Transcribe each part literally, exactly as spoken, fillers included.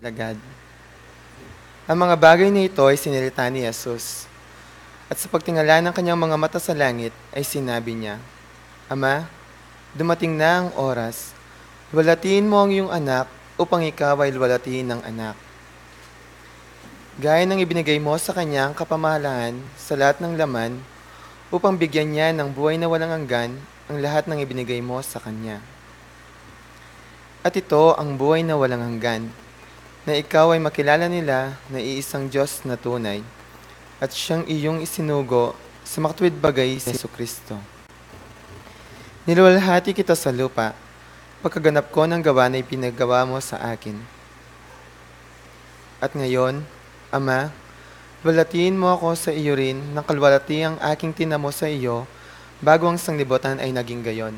alagad. Ang mga bagay na ito ay sinalita ni Jesus. At sa pagtingala ng kanyang mga mata sa langit, ay sinabi niya, "Ama, dumating na ang oras. Luwalhatiin mo ang iyong anak upang ikaw ay luwalhatiin ng anak. Gaya ng ibinigay mo sa kanya ang kapamahalaan sa lahat ng laman, upang bigyan niya ng buhay na walang hanggan ang lahat ng ibinigay mo sa kanya. At ito ang buhay na walang hanggan, na ikaw ay makilala nila na iisang Diyos na tunay, at siyang iyong isinugo sa makatuwid bagay, si Jesu Kristo. Niluwalhati kita sa lupa, pagkaganap ko ng gawa na ipinagawa mo sa akin. At ngayon, Ama, luwalhatiin mo ako sa iyo rin, nang kaluwalhati ang aking tinamo sa iyo, bago ang sanglibutan ay naging gayon.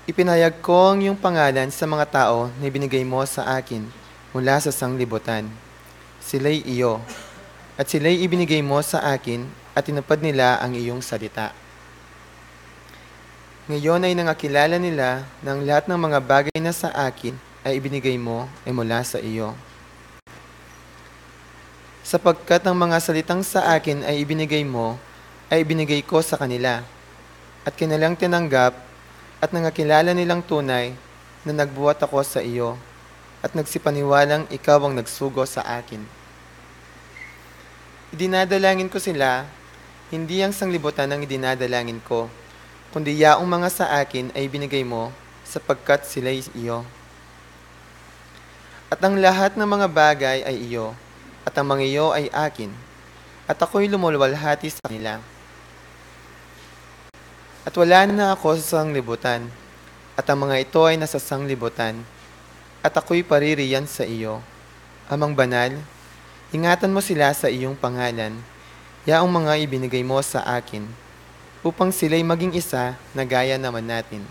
Ipinahayag ko ang iyong pangalan sa mga tao na ibinigay mo sa akin mula sa sanglibutan. Sila'y iyo, at sila'y ibinigay mo sa akin, at tinupad nila ang iyong salita. Ngayon ay nangakilala nila na ang lahat ng mga bagay na sa akin ay ibinigay mo ay mula sa iyo. Sapagkat ang mga salitang sa akin ay ibinigay mo, ay ibinigay ko sa kanila, at kanilang tinanggap, at nangakilala nilang tunay na nagbuhat ako sa iyo, at nagsipaniwalang ikaw ang nagsugo sa akin. Idinadalangin ko sila, hindi ang sanglibutan ang idinadalangin ko, kundi yaong mga sa akin ay ibinigay mo, sapagkat sila'y iyo. At ang lahat ng mga bagay ay iyo, at ang mga iyo ay akin, at ako'y lumuluwalhati sa kanila. At wala na ako sa sanglibutan, at ang mga ito ay nasa sanglibutan, at ako'y paririyan sa iyo. Amang Banal, ingatan mo sila sa iyong pangalan, yaong mga ibinigay mo sa akin, upang sila'y maging isa na gaya naman natin.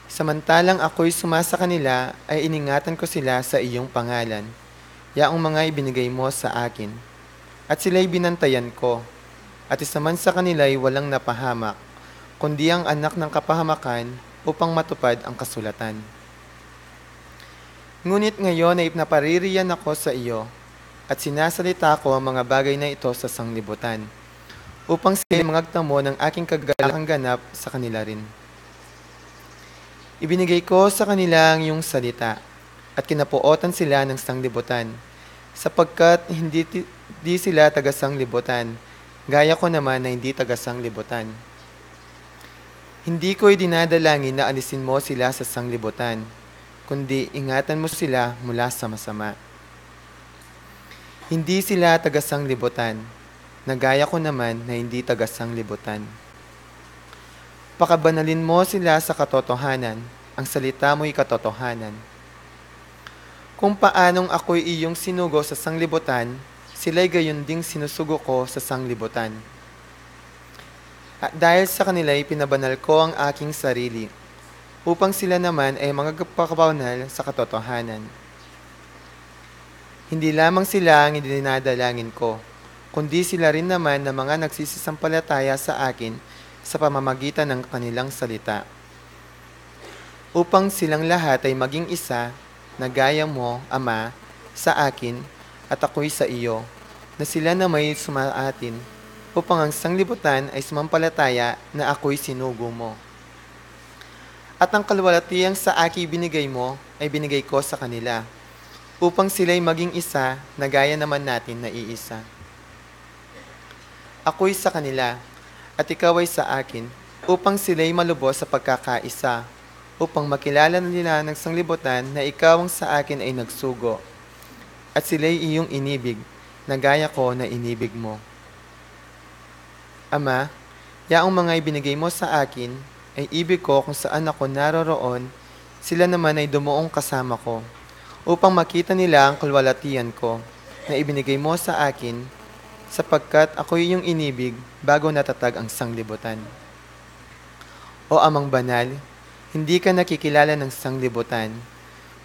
Samantalang ako'y sumasa kanila, ay iningatan ko sila sa iyong pangalan, yaong mga ibinigay mo sa akin, at sila'y binantayan ko, at isa man sa kanila'y walang napahamak, kundi ang anak ng kapahamakan, upang matupad ang kasulatan. Ngunit ngayon ay napaririyan ako sa iyo, at sinasalita ko ang mga bagay na ito sa sanglibutan, upang sila'y mangagtamo ng aking kagalakang ganap sa kanila rin. Ibinigay ko sa kanila ang iyong salita, at kinapuotan sila ng sanglibutan, sapagkat hindi, ti-, di sila taga-sanglibutan, gaya ko naman na hindi taga-sanglibutan. Hindi ko idinadalangin na alisin mo sila sa sanglibutan, kundi ingatan mo sila mula sa masama. Hindi sila taga-sanglibutan, na gaya ko naman na hindi taga-sanglibutan. Pakabanalin mo sila sa katotohanan, ang salita mo'y katotohanan. Kung paanong ako'y iyong sinugo sa sanglibutan, sila'y gayon ding sinusugo ko sa sanglibutan. At dahil sa kanila'y pinabanal ko ang aking sarili, upang sila naman ay magpakabanal sa katotohanan. Hindi lamang sila ang idinadalangin ko, kundi sila rin naman na mga nagsisampalataya sa akin sa pamamagitan ng kanilang salita. Upang silang lahat ay maging isa, na gaya mo, Ama, sa akin, at ako'y sa iyo, na sila na may sumaatin, upang ang sanglibutan ay sumampalataya na ako'y sinugo mo. At ang kaluwalhatiang sa akin ibinigay mo, ay binigay ko sa kanila, upang sila'y maging isa, na gaya naman natin na iisa. Ako'y sa kanila, at ikaw ay sa akin, upang sila'y malubos sa pagkakaisa, upang makilala nila ng sanglibutan na ikaw ang sa akin ay nagsugo, at sila'y iyong inibig, na gaya ko na inibig mo. Ama, yaong mga ibinigay mo sa akin, ay ibig ko kung saan ako naroroon, sila naman ay dumuong kasama ko, upang makita nila ang kaluwalhatian ko, na ibinigay mo sa akin, sapagkat ako'y iyong inibig bago natatag ang sanglibutan. O Amang Banal, hindi ka nakikilala ng sanglibutan,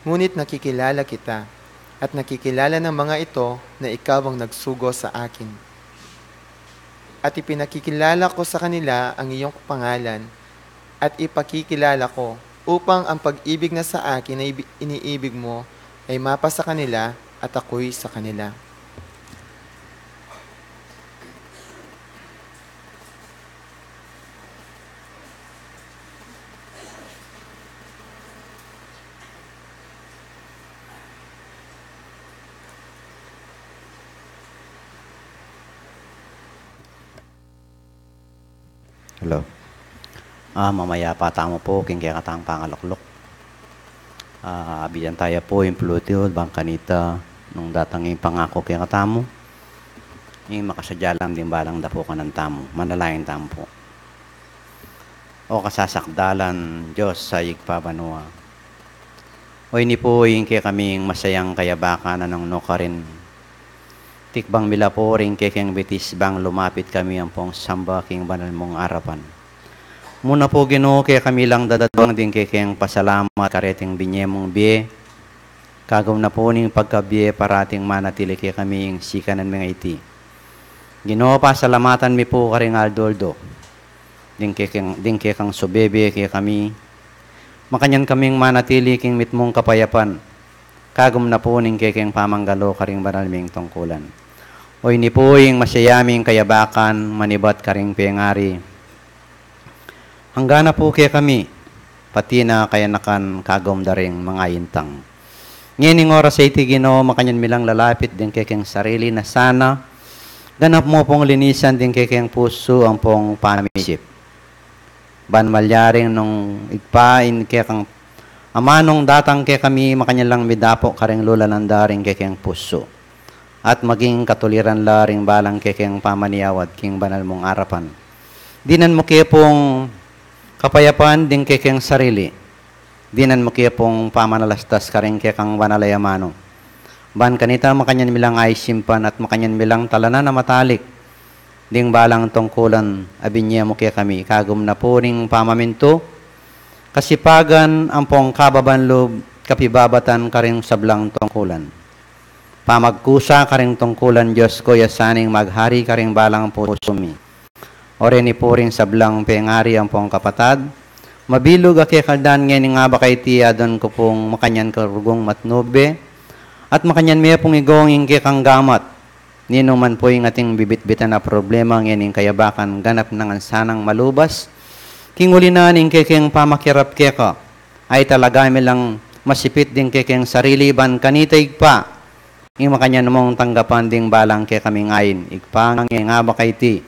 ngunit nakikilala kita, at nakikilala ng mga ito na ikaw ang nagsugo sa akin. At ipinakikilala ko sa kanila ang iyong pangalan, at ipakikilala ko upang ang pag-ibig na sa akin na ibi-, iniibig mo ay mapasa kanila at ako'y sa kanila. Hello. Ah, mamayapa tamu pu king kekatang pangalukluk. Ah, abitan taya pu ing Pluto, bang kanita nung datang ing pangaku kekatamu, ing makasadya lang ding balang dapukanan tamu. Manalangin tamu pu. O kasasakdalan Dios a Ibpa banua, o ini pu ing kekaming masayang kayabakan a nung nukarin tikbang mi la pu ring kekeng bitis bang lumapit kami ampong samba king banal mung arapan. Muna pu Ginu, kekami lang dadadwang ding kekeng pasalamat kareting binye mung bie, kagum na pu ning pagkabie parating manatili kekami ing sikanan ming iti. Ginu, pasalamatan mi pu karing aldo-aldo ding kekeng, ding kekang subebe kekami, makanyan kaming manatili king mitmung kapayapan, kagum na pu ning kekeng pamanggalu karing banal ming tungkulan. O ini pu ing masaya ming kayabakan manibat karing pengari, angga na pu kekami, pati na kayanakan kagum da ring mangaintang. Ngening oras a iti Ginu, makanyan mi lang lalapit ding kekeng sarili na sana ganap mu pung linisan ding kekeng pusu ampong pamisip. Ban malyaring nung Ibpa ing kekang amanung datang kekami, makanyan lang midapu karing lulanan da ring kekeng pusu at maging katuliran la ring balang kekeng pamaniawat king banal mung arapan. Dinan mu ke pung kapayapan ding kekeng sarili. Dinan mu ke pung pamanalastas karing kekang banal a amanu. Ban kanita makanyan mi lang aisimpan at makanyan mi lang talanan a matalik ding balang tungkulan a binye mu kekami, kagum na pu ning pamamintu, kasipagan ampong kababan lub, kapibabatan karing sablang tungkulan. Pamagkusa karing tungkulan Dios ku, ya saning maghari karing balang pusu mi. O reni pu ring sablang pengari ampong kapatad, mabilug a kekaldan ngening abak a iti, aduan ku pung makanyan karugung matnube, at makanyan me pung igong ing kekang gamat. Ninu man pu ing ating bibitbitan a problema ngening kayabakan, ganap na ngan sanang malubas king uli na ning kekeng pamakirap keka. Ay talaga mi lang masipit ding kekeng sarili ban kanita Ibpa, ing makanyan mung tanggapan ding balang kekaming ain. Ibpa, ngening abak a iti,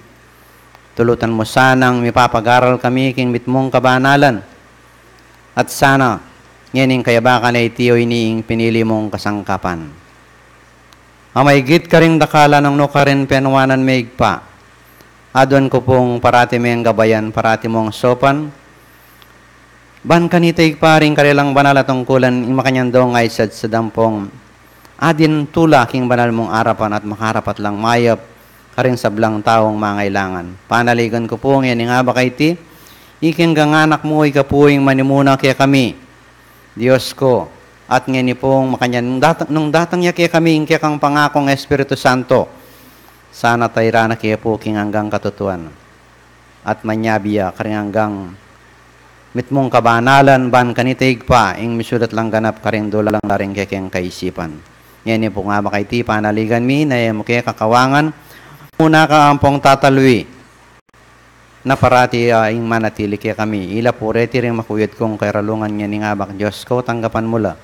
tulutan mu sanang mipapagaral kami king mitmung kabanalan. At sana ngening kayabakan a iti, o ini ing pinili mung kasangkapan a maigit karing dakal a nung nukarin penuanan me Ibpa. Aduan ku pung parati meng gabayan, parati mung saupan. Ban kanita Ibpa ring karelang banal a tungkulan, ing makanyan dong aisadsad ampong ading tula king banal mung arapan at makarapat lang mayap karing sablang taung mangailangan. Panaligan ku pu ngening abak a iti, ing kekang anak mu, ika pu ing manimuna kekami, Dios ku, at ngeni pung makanyan nung datang, nung datang ya kekami ing kekang pangakung Espiritu Santo, sana tairan na ke pu king anggang katutuan at manyabi ya karing anggang mitmung kabanalan, ban kanita Ibpa, ing misulat lang ganap karing dulang da ring kekeng kaisipan. Ngeni pung abak a iti, panaligan mi na e mu ke kakawangan, muna ka ampong tatalui, na parati, ah, ing manatili kekami. Ila pu reti ring makuyad kung kairalungan ngening abak, Dios ku, tanggapan mu la.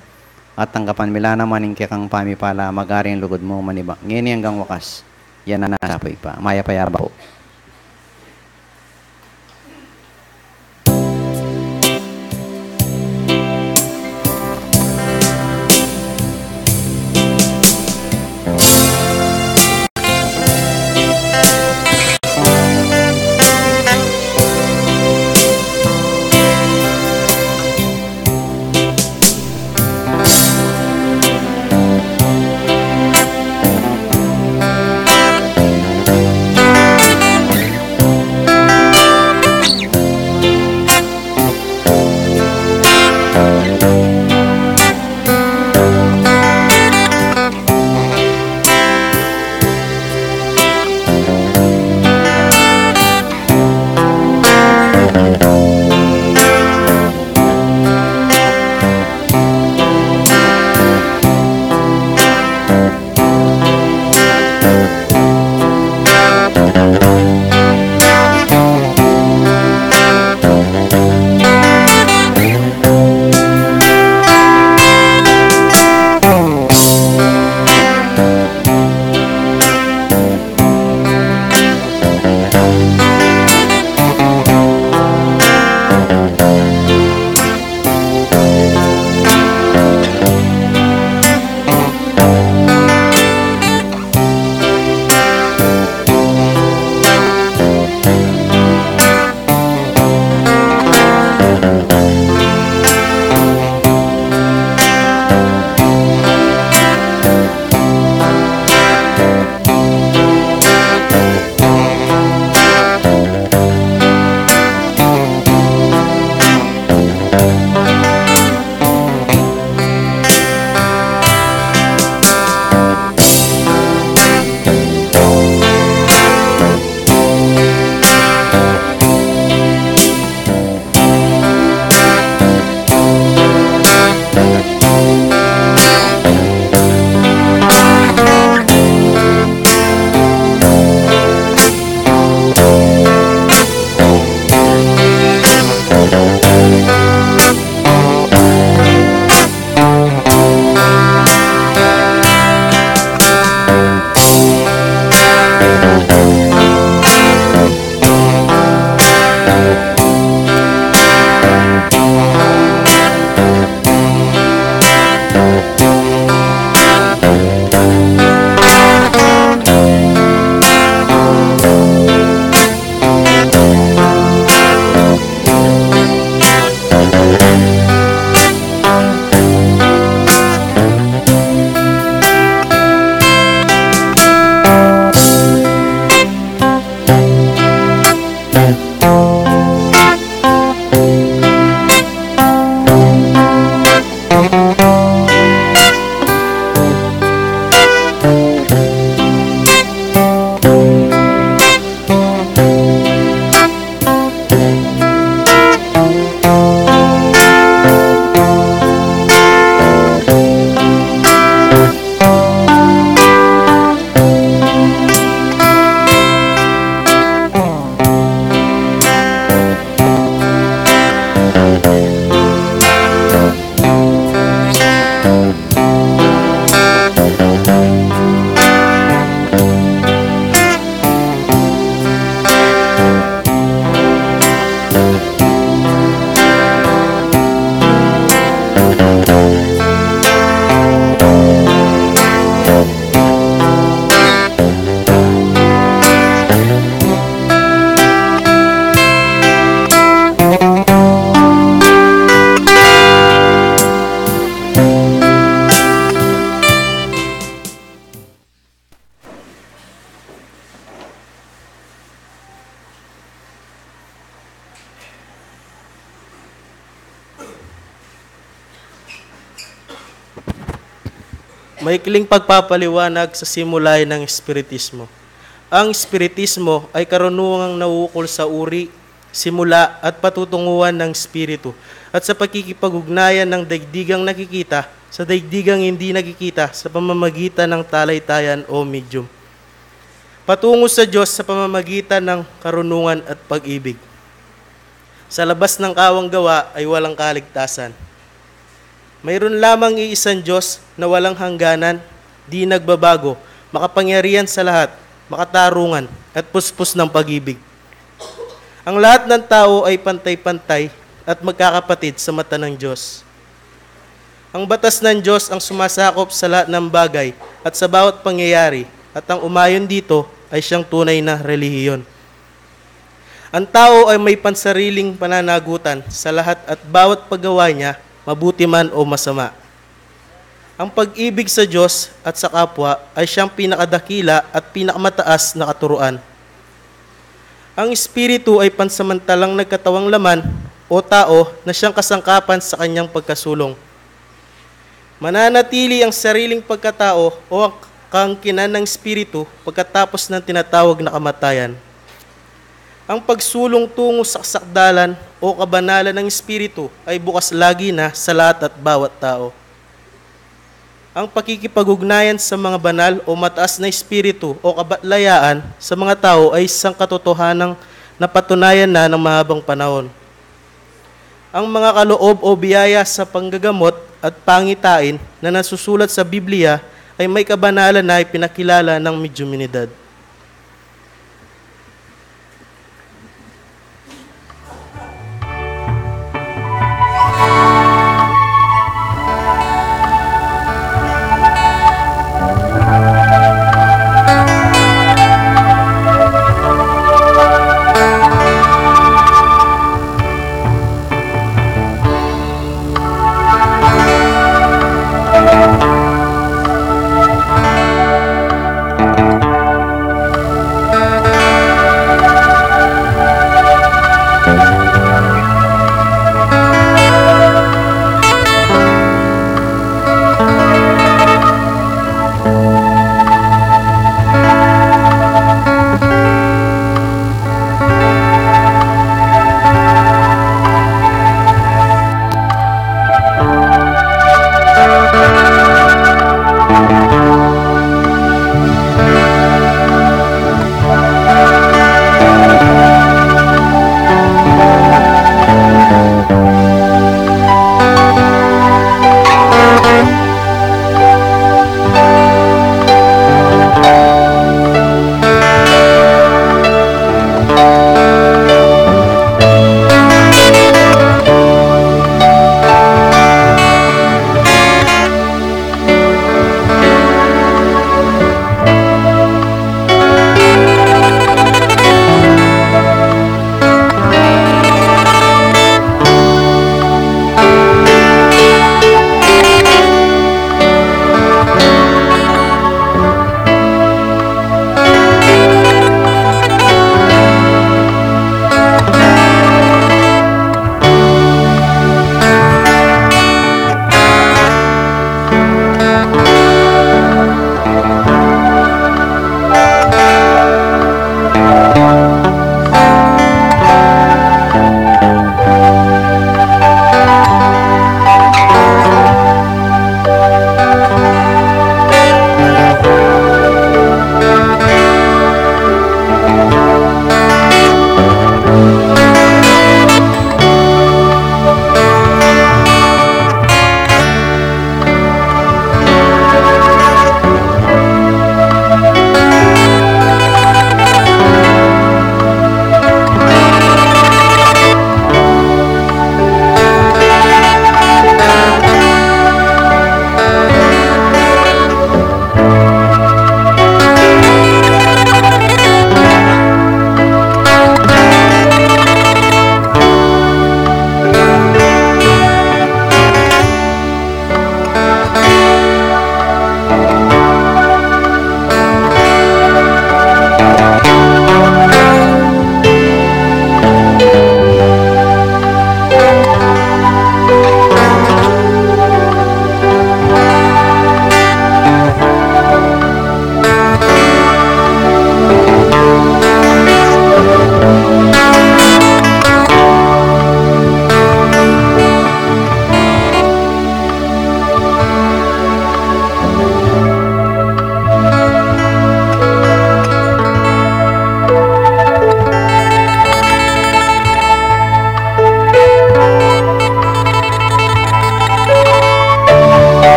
At tanggapan mi la naman ing kekang pamipala, magari ing lugud mu manibat ngeni anggang wakas. Yan na nasa pu Ibpa. Mayap a yabak pu. Maikling pagpapaliwanag sa simulayan ng Espiritismo. Ang Espiritismo ay karunungang naukol sa uri, simula at patutunguhan ng Espiritu, at sa pakikipag-ugnayan ng daigdigang nakikita sa daigdigang hindi nakikita sa pamamagitan ng talahitayan o medium. Patungo sa Diyos sa pamamagitan ng karunungan at pag-ibig. Sa labas ng kawang gawa ay walang kaligtasan. Mayroon lamang iisang Diyos na walang hangganan, di nagbabago, makapangyarihan sa lahat, makatarungan, at puspos ng pag-ibig. Ang lahat ng tao ay pantay-pantay at magkakapatid sa mata ng Diyos. Ang batas ng Diyos ang sumasakop sa lahat ng bagay at sa bawat pangyayari, at ang umayon dito ay siyang tunay na relihiyon. Ang tao ay may pansariling pananagutan sa lahat at bawat paggawa niya, mabuti man o masama. Ang pag-ibig sa Diyos at sa kapwa ay siyang pinakadakila at pinakamataas na katuruan. Ang Espiritu ay pansamantalang nagkatawang laman o tao na siyang kasangkapan sa kanyang pagkasulong. Mananatili ang sariling pagkatao o ang kaangkinan ng Espiritu pagkatapos ng tinatawag na kamatayan. Ang pagsulong tungo sa kasakdalan o kabanalan ng Espiritu ay bukas lagi na sa lahat at bawat tao. Ang pakikipag-ugnayan sa mga banal o mataas na espiritu o kabatlayaan sa mga tao ay isang katotohanang napatunayan na ng mahabang panahon. Ang mga kaloob o biyaya sa panggagamot at pangitain na nasusulat sa Biblia ay may kabanalan na ipinakilala ng Medyuminidad.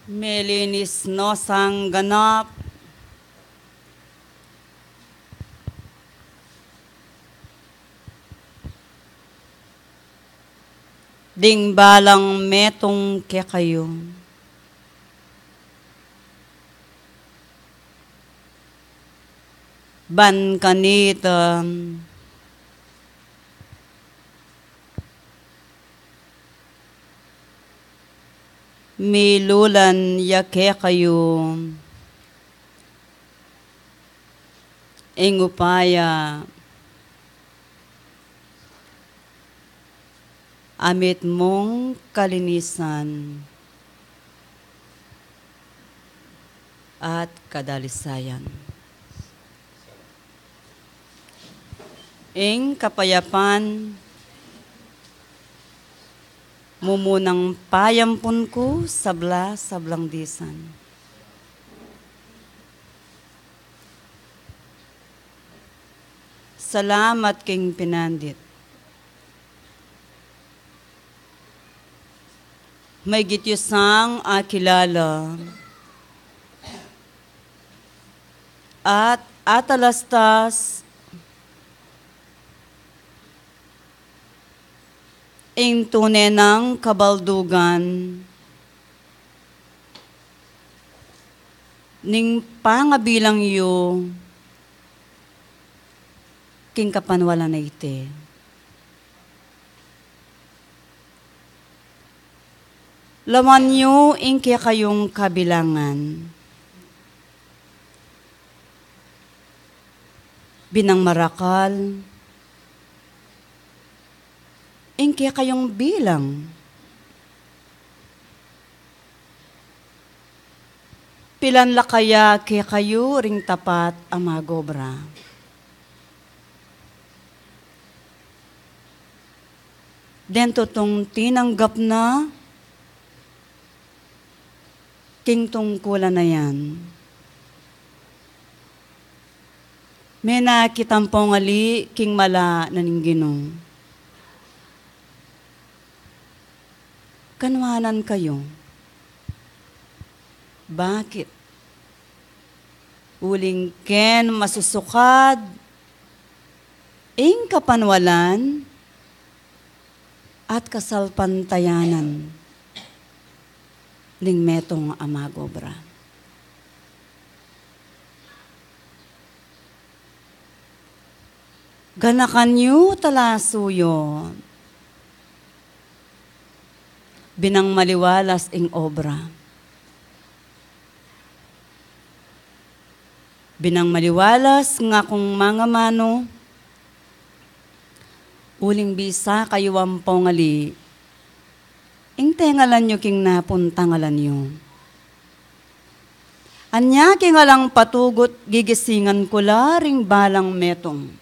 Melinis no sang ganap ding balang metung kekayu. Ban kanita, milulan ya kekayu ing upaya a mitmung kalinisan at kadalisayan. Ing kapayapan mumunang payampun ku sabla sablang disan. Salamat king pinandit. Maygit yu sang akilala at atalastas ing tune nang kabaldugan ning pangabilang yu king kapanwalan a iti. Lawan yu ing kekayung kabilangan, binang marakal ing kekayung bilang. Pilan la kaya kekayu ring tapat a magobra? Deng tutung tinanggap na king tungkulan a yan, menakit ampong ali king mala na ning Ginu. Kanwanan kayu. Bakit? Uling ken masusukad ing kapanwalan at kasalpantayanan ning metung a magobra. Ganakan yu talasu yu. Binang maliwalas ing obra. Binang maliwalas ngakung mangamanu, uling bisa kayu ampong ali ing tengalan yu king napuntangalan yu. Anya king alang patugut gigisingan ku la ring balang metung.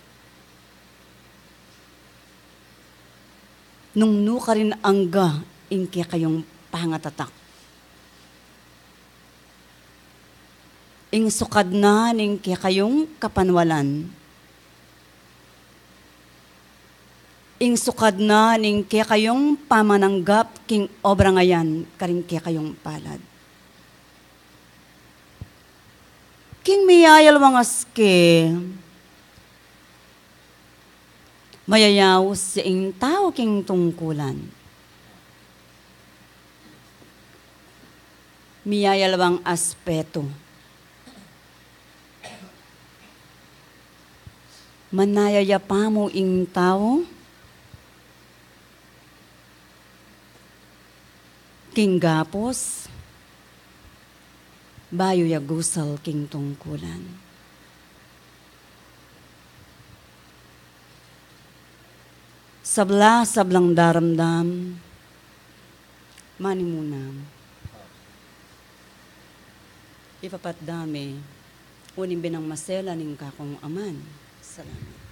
Nung nu karin angga ing kekayung pangatatak, ing sukad na ning kekayung kapanwalan, ing sukad na ning kekayung pamananggap king obra ngayan karing kekayung palad. King miyayalwang aske, mayayaus ya ing tau king tungkulan. Miyayalwang aspetu. Manayaya pa mu ing tau king gapus, bayu ya gusal king tungkulan. Sabla, sablang daramdam, manimuna. Ipapatda me uling binang masela ning kakung aman. Salamat.